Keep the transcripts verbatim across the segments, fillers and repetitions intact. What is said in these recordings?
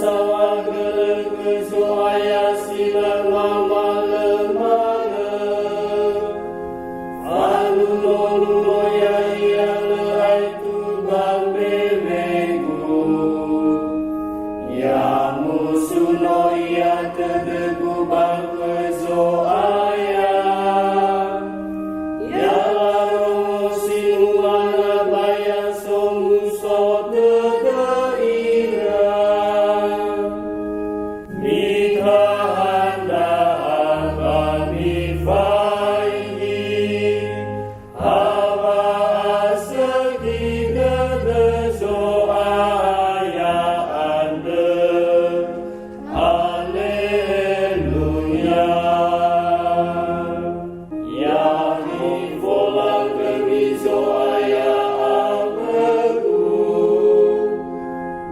Saohagölö khö Zo'aya si lö mamalömalö. Faluno-luno ya'ia lö aetu ba mbewegu. Ya musuno ia tödögu ba khö Zo'aya. Ya larongo si nuana ba ya somuso tödö ira. Mitahandaha ba mifaigi, ha wa'asökhi dödö Zo'aya andrö. Haleluya. Ya mifola khömi Zo'aya awögu,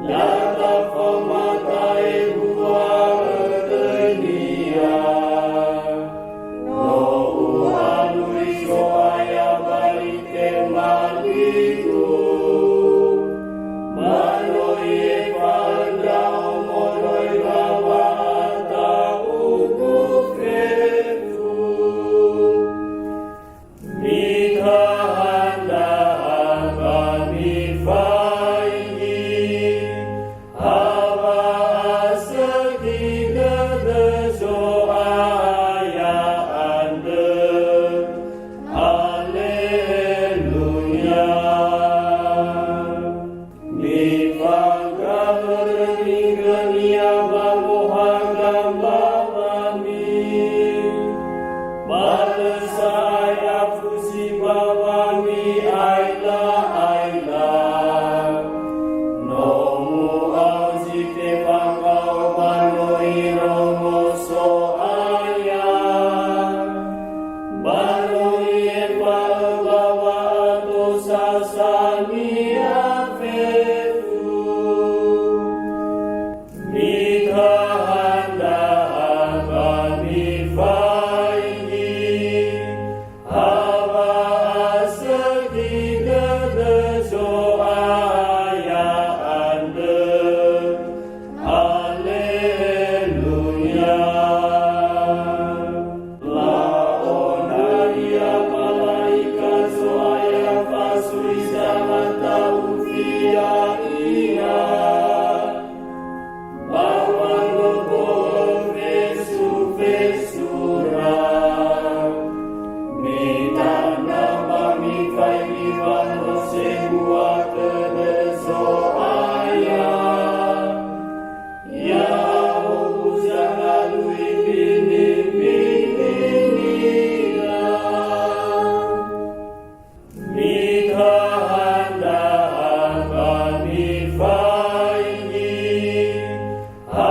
da tafamata'e bu'aö döinia. No u'alui Zo'aya ba li temaligu, ba no i'efa'ö ndra'o moroi ba wa'ata'ugu fefu. Mitahandaha ba mifaigi, ha wa'asökhi dödö Zo'aya andrö. Haleluya. Mifakhö khömi khönia wangohaga mbawami. Ba lö sa'ae afusi mbawami aila-aila. No mu'ao zi tefakao ba no irongo So'aya. Ba no i'efa'ö ba wa'ato sasania fefu. Mitahandaha ba mifaigi, ha wa'asökhi dödö Zo'aya andrö. Haleluya. La'ondra'ia mala'ika Zo'aya fasui zangata'ufi ya'ia. Ba wangondrö fesu-fesura. Mitandra ba mifaigi wa no sebua tödö Zo'aya. Ya'ahowu zangalui bini-binina. Mitahandaha ba mifaigi, ha